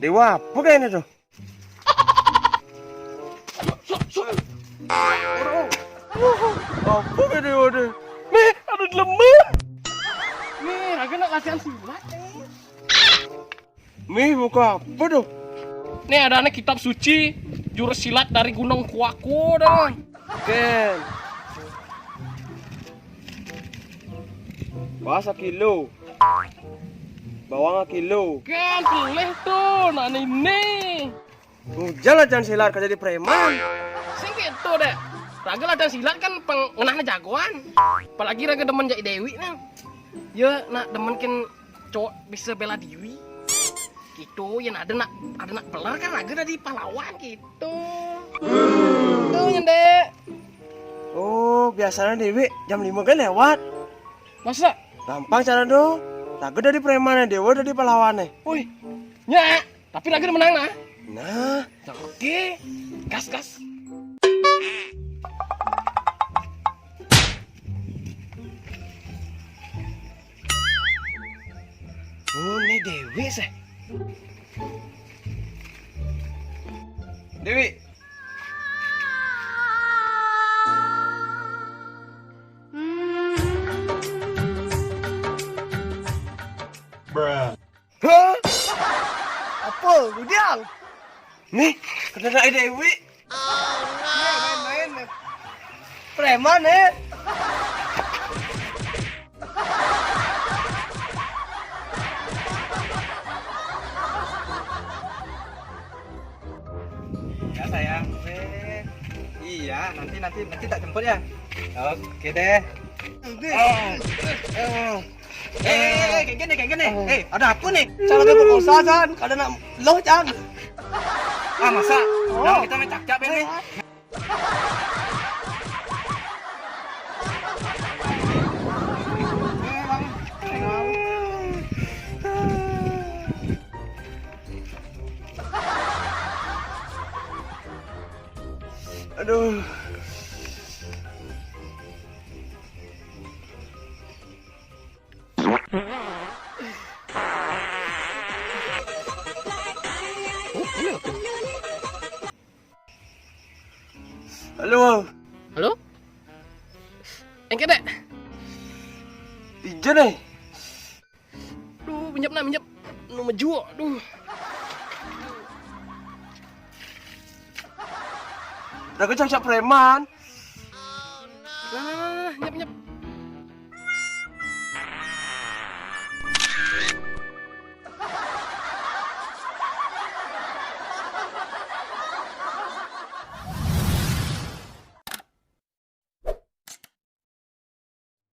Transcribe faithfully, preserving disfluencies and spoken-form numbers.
Dewa apa kayaknya tuh? Sok, sok. Aduh. Apa kayaknya dewa deh? Nih, ada lemah. Nih, raga nak latihan silat nih. Nih, buka apa tuh? Nih, ada nih kitab suci jurus silat dari Gunung Kuaku dah. Ken. Puasa kilo. Bawang kilo. Kan pelih tuh, nah ini. Bujal latihan silat kerja di preman. Sing gitu deh. Raga latihan silat kan peng ngenahna jagoan. Apalagi raga demen jai Dewi nah. Ya nak demen kan cowok bisa bela diri. Gitu, ya ada nak ada nak peler kan raga dari pahlawan gitu. Tuh nyende. Oh, biasanya Dewi jam lima kan lewat. Masa? Gampang cara tuh. Raga dari preman, dewa dari pahlawannya. Woi, nya, tapi raga menang nah. Nah, oke. Gas, gas. Oh, ini Dewi sih. Dewi. Hah? Apa, Gudiang? Nih, kena nak Dewi. Main-main. Preman, eh. Ya, sayang. Eh, iya, nanti nanti nanti tak jemput ya. Oke deh. Nanti. Oh. Oh. Eh, eh, eh, kayak gini, kayak gini. Eh, ada apa nih? Cara dia berkosa, San. Kada nak loh, San. Ah, masa? Oh. Nah, kita main cak-cak, Ben, nih. Aduh. Halo. Halo? Engke, Dek? Ijo, Dek. Duh, minjep nah, minjep. Nu mejuo, duh. Dah kecak-cak preman.